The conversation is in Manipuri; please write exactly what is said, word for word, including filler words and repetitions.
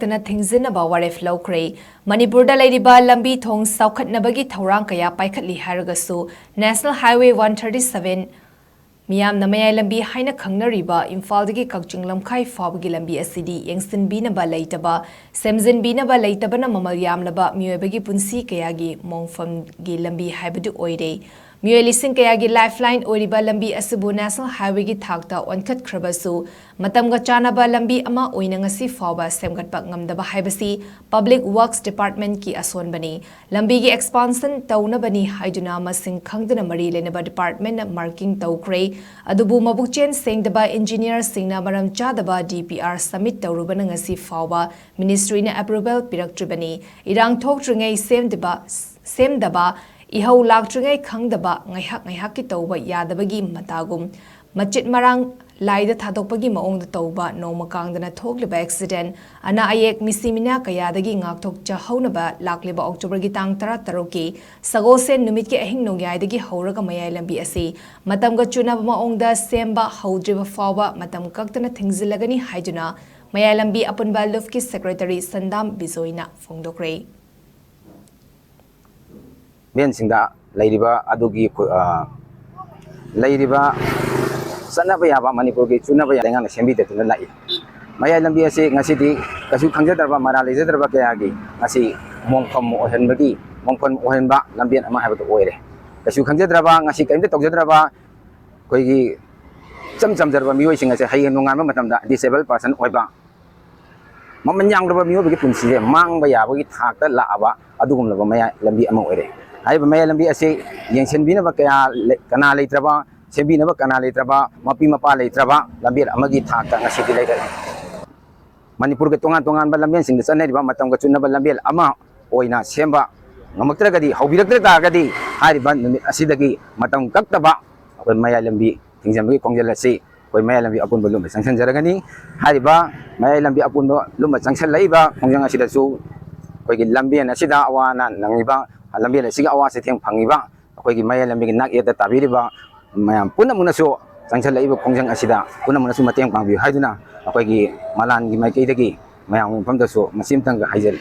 ꯇꯅ ꯊꯤꯡꯖꯤꯟꯅꯕ ꯋꯥꯔꯦꯞ ꯂꯧꯈ꯭ꯔꯦ꯫ ꯃꯅꯤꯄꯨꯔꯗ ꯂꯩꯔꯤꯕ ꯂꯝꯕꯤ ꯊꯣꯡ ꯆꯥꯎꯈꯠꯅꯕꯒꯤ ꯊꯧꯔꯥꯡ ꯀꯌꯥ ꯄꯥꯏꯈꯠꯂꯤ ꯍꯥꯏꯔꯒꯁꯨ, National Highway one thirty seven ꯃꯤꯌꯥꯝꯅ ꯃꯌꯥꯏ ꯂꯝꯕꯤ ꯍꯥꯏꯅ ꯈꯪꯅꯔꯤꯕ ꯏꯝꯐꯥꯜꯗꯒꯤ ꯀꯛꯆꯤꯡ ꯂꯝꯈꯥꯏ ꯐꯥꯎꯕꯒꯤ ꯂꯝꯕꯤ ꯑꯁꯤꯗꯤ ꯌꯦꯡꯁꯤꯟꯕꯤꯅꯕ ꯂꯩꯇꯕ, ꯁꯦꯝꯖꯤꯟꯕꯤꯅꯕ ꯂꯩꯇꯕꯅ ꯃꯃꯜ ꯌꯥꯝꯂꯕ ꯃꯤꯑꯣꯏꯕꯒꯤ ꯄꯨꯟꯁꯤ ꯀꯌꯥꯒꯤ ꯃꯣꯡꯐꯝꯒꯤ ꯂꯝꯕꯤ ꯍꯥꯏꯕꯗꯨ ꯑꯣꯏꯔꯦ꯫ ꯃꯤꯑꯣꯏ ꯂꯤꯁꯤꯡ ꯀꯌꯥꯒꯤ lifeline ꯑꯣꯏꯔꯤꯕ ꯂꯝꯕꯤ ꯑꯁꯤꯕꯨ National Highwayꯒꯤ ꯊꯥꯛꯇ ꯑꯣꯟꯈꯠꯈ꯭ꯔꯕꯁꯨ, ꯃꯇꯝꯒ ꯆꯥꯟꯅꯕ ꯂꯝꯕꯤ ꯑꯃ ꯑꯣꯏꯅ ꯉꯁꯤ ꯐꯥꯎꯕ ꯁꯦꯝꯒꯠꯄ ꯉꯝꯗꯕ ꯍꯥꯏꯕꯁꯤ Public Works Departmentꯀꯤ ꯑꯁꯣꯟꯕꯅꯤ꯫ ꯂꯝꯕꯤꯒꯤ expansion ꯇꯧꯅꯕꯅꯤ ꯍꯥꯏꯗꯨꯅ ꯃꯁꯤꯡ ꯈꯪꯗꯅ ꯃꯔꯤ ꯂꯩꯅꯕ departmentꯅ marking ꯇꯧꯈ꯭ꯔꯦ꯫ ꯑꯗꯨꯕꯨ ꯃꯕꯨꯛꯆꯦꯜ ꯁꯦꯡꯗꯕ engineerꯁꯤꯡꯅ ꯃꯔꯝ ꯆꯥꯗꯕ D P R submit ꯇꯧꯔꯨꯕꯅ ꯉꯁꯤ ꯐꯥꯎꯕ ministryꯅ approval ꯄꯤꯔꯛꯇ꯭ꯔꯤꯕꯅꯤ꯫ ꯏꯔꯥꯡ ꯊꯣꯛꯇ꯭ꯔꯤꯉꯩ ꯁꯦꯝꯗꯕ, ꯁꯦꯝꯗꯕ, ꯏꯍꯧ ꯂꯥꯛꯇ꯭ꯔꯤꯉꯩ ꯈꯪꯗꯕ, ꯉꯥꯏꯍꯥꯛ ꯉꯥꯏꯍꯥꯛꯀꯤ ꯇꯧꯕ ꯌꯥꯗꯕꯒꯤ ꯃꯇꯥꯒꯨꯝ, ꯃꯆꯤꯠ ꯃꯔꯥꯡ ꯂꯥꯏꯗ ꯊꯥꯗꯣꯛꯄꯒꯤ ꯃꯑꯣꯡꯗ ꯇꯧꯕ, ꯅꯣꯡꯃ ꯀꯥꯡꯗꯅ ꯊꯣꯛꯂꯤꯕ accident, ꯑꯅꯥ ꯑꯌꯦꯛ, ꯃꯤꯁꯤ ꯃꯤꯅꯥ ꯀꯌꯥꯗꯒꯤ ꯉꯥꯛꯊꯣꯛꯆꯍꯧꯅꯕ ꯂꯥꯛꯂꯤꯕ Octoberꯒꯤ ꯇꯥꯡ ꯇꯔꯥ ꯇꯔꯨꯛꯀꯤ ꯁꯒꯣꯜꯁꯦꯟ ꯅꯨꯃꯤꯠꯀꯤ ꯑꯍꯤꯡ ꯅꯣꯡꯌꯥꯏꯗꯒꯤ ꯍꯧꯔꯒ ꯃꯌꯥꯏ ꯂꯝꯕꯤ ꯑꯁꯤ ꯃꯇꯝꯒ ꯆꯨꯅꯕ ꯃꯑꯣꯡꯗ ꯁꯦꯝꯕ ꯍꯧꯗ꯭ꯔꯤꯕ ꯐꯥꯎꯕ ꯃꯇꯝ ꯀꯛꯇꯅ ꯊꯤꯡꯖꯤꯜꯂꯒꯅꯤ ꯍꯥꯏꯗꯨꯅ ꯃꯌꯥꯏ ꯂꯝꯕꯤ ꯑꯄꯨꯟꯕ ꯂꯨꯞꯀꯤ secretary ꯁꯟꯗꯥꯝ ꯕꯤꯖꯣꯏꯅ ꯐꯣꯡꯗꯣꯛꯈ꯭ꯔꯦ꯫ ꯂꯝꯕꯦꯟꯁꯤꯡꯗ ꯂꯩꯔꯤꯕ ꯑꯗꯨꯒꯤ ꯈꯨ-, ꯑ, ꯂꯩꯔꯤꯕ ꯆꯠꯅꯕ ꯌꯥꯕ, ꯃꯅꯤꯄꯨꯔꯒꯤ ꯆꯨꯅꯕ ꯌꯥꯕ ꯂꯩꯉꯥꯛꯅ ꯁꯦꯝꯕꯤꯗꯗꯨꯅ ꯂꯥꯛꯏ꯫ ꯃꯌꯥꯏ ꯂꯝꯕꯤ ꯑꯁꯤ ꯉꯁꯤꯗꯤ ꯀꯩꯁꯨ ꯈꯪꯖꯗ꯭ꯔꯕ, ꯃꯔꯥ ꯂꯩꯖꯗ꯭ꯔꯕ ꯀꯌꯥꯒꯤ ꯉꯁꯤ ꯃꯣꯡꯐꯝ ꯑꯣꯏꯍꯟꯕꯒꯤ, ꯃꯣꯡꯐꯝ ꯑꯣꯏꯍꯟꯕ ꯂꯝꯕꯦꯟ ꯑꯃ ꯍꯥꯏꯕꯗꯨ ꯑꯣꯏꯔꯦ꯫ ꯀꯩꯁꯨ ꯈꯪꯖꯗ꯭ꯔꯕ, ꯉꯁꯤ ꯀꯔꯤꯝꯇ ꯇꯧꯖꯗ꯭ꯔꯕ, ꯑꯩꯈꯣꯏꯒꯤ ꯏꯆꯝ ꯆꯝꯖꯔꯕ ꯃꯤꯑꯣꯏꯁꯤꯡ ꯑꯁꯦ ꯍꯌꯦꯡ ꯅꯣꯡꯉꯥꯟꯕ ꯃꯇꯝꯗ disabled person ꯑꯣꯏꯕ, ꯃꯃꯜ ꯌꯥꯝꯂꯕ ꯃꯤꯑꯣꯏꯕꯒꯤ ꯄꯨꯟꯁꯤꯁꯦ ꯃꯥꯡꯕ ꯌꯥꯕꯒꯤ ꯊꯥꯛꯇ ꯂꯥꯛꯑꯕ ꯑꯗꯨꯒꯨꯝꯂꯕ ꯃꯌꯥꯏ ꯂꯝꯕꯤ ꯑꯃ ꯑꯣꯏꯔꯦ꯫ ꯍꯥꯏꯔꯤꯕ ꯃꯌꯥꯏ ꯂꯝꯕꯤ ꯑꯁꯤ ꯌꯦꯡꯁꯤꯟꯕꯤꯅꯕ ꯀꯌꯥ ꯂꯩ-, ꯀꯅꯥ ꯂꯩꯇ꯭ꯔꯕ, ꯁꯦꯝꯕꯤꯅꯕ ꯀꯅꯥ ꯂꯩꯇ꯭ꯔꯕ, ꯃꯄꯤ ꯃꯄꯥ ꯂꯩꯇ꯭ꯔꯕ ꯂꯝꯕꯦꯜ ꯑꯃꯒꯤ ꯊꯥꯛꯇ ꯉꯁꯤꯗꯤ ꯂꯩꯔꯦ꯫ ꯃꯅꯤꯄꯨꯔꯒꯤ ꯇꯣꯉꯥꯟ ꯇꯣꯉꯥꯟꯕ ꯂꯝꯕꯦꯜꯁꯤꯡꯗ ꯆꯠꯅꯔꯤꯕ ꯃꯇꯝꯒ ꯆꯨꯅꯕ ꯂꯝꯕꯦꯜ ꯑꯃ ꯑꯣꯏꯅ ꯁꯦꯝꯕ ꯉꯝꯃꯛꯇ꯭ꯔꯒꯗꯤ, ꯍꯧꯕꯤꯔꯛꯇ꯭ꯔ ꯇꯥꯔꯒꯗꯤ, ꯍꯥꯏꯔꯤꯕ ꯅꯨꯃꯤꯠ ꯑꯁꯤꯗꯒꯤ ꯃꯇꯝ ꯀꯛꯇꯕ ꯑꯩꯈꯣꯏ ꯃꯌꯥꯏ ꯂꯝꯕꯤ ꯊꯤꯡꯖꯤꯟꯕꯒꯤ ꯈꯣꯡꯖꯦꯜ ꯑꯁꯤ ꯑꯩꯈꯣꯏ ꯃꯌꯥꯏ ꯂꯝꯕꯤ ꯑꯄꯨꯟꯕ ꯂꯨꯞꯅ ꯆꯪꯁꯤꯟꯖꯔꯒꯅꯤ꯫ ꯍꯥꯏꯔꯤꯕ ꯃꯌꯥꯏ ꯂꯝꯕꯤ ꯑꯄꯨꯟꯕ ꯂꯨꯞꯅ ꯆꯪꯁꯤꯜꯂꯛꯏꯕ ꯈꯣꯡꯖꯪ ꯑꯁꯤꯗꯁꯨ ꯑꯩꯈꯣꯏꯒꯤ ꯂꯝꯕꯦꯜ ꯑꯁꯤꯗ ꯑꯋꯥ ꯑꯅꯥ ꯅꯪꯂꯤꯕ, ꯂꯝꯕꯦꯜ ꯑꯁꯤꯒꯤ ꯑꯋꯥ ꯆꯩꯊꯦꯡ ꯐꯪꯉꯤꯕ ꯑꯩꯈꯣꯏꯒꯤ ꯃꯌꯥꯏ ꯂꯝꯕꯤꯒꯤ ꯅꯥꯛ ꯌꯦꯠꯇ ꯇꯥꯕꯤꯔꯤꯕ ꯃꯌꯥꯝ ꯄꯨꯝꯅꯃꯛꯅꯁꯨ ꯆꯪꯁꯤꯜꯂꯛꯏꯕ ꯈꯣꯡꯖꯪ ꯑꯁꯤꯗ ꯄꯨꯝꯅꯃꯛꯅꯁꯨ ꯃꯇꯦꯡ ꯄꯥꯡꯕꯤꯌꯨ ꯍꯥꯏꯗꯨꯅ ꯑꯩꯈꯣꯏꯒꯤ ꯃꯂꯥꯟꯒꯤ ꯃꯥꯏꯀꯩꯗꯒꯤ ꯃꯌꯥꯝꯒꯤ ꯃꯐꯝꯗꯁꯨ ꯃꯁꯤ ꯑꯃꯇꯪꯒ ꯍꯥꯏꯖꯔꯤ꯫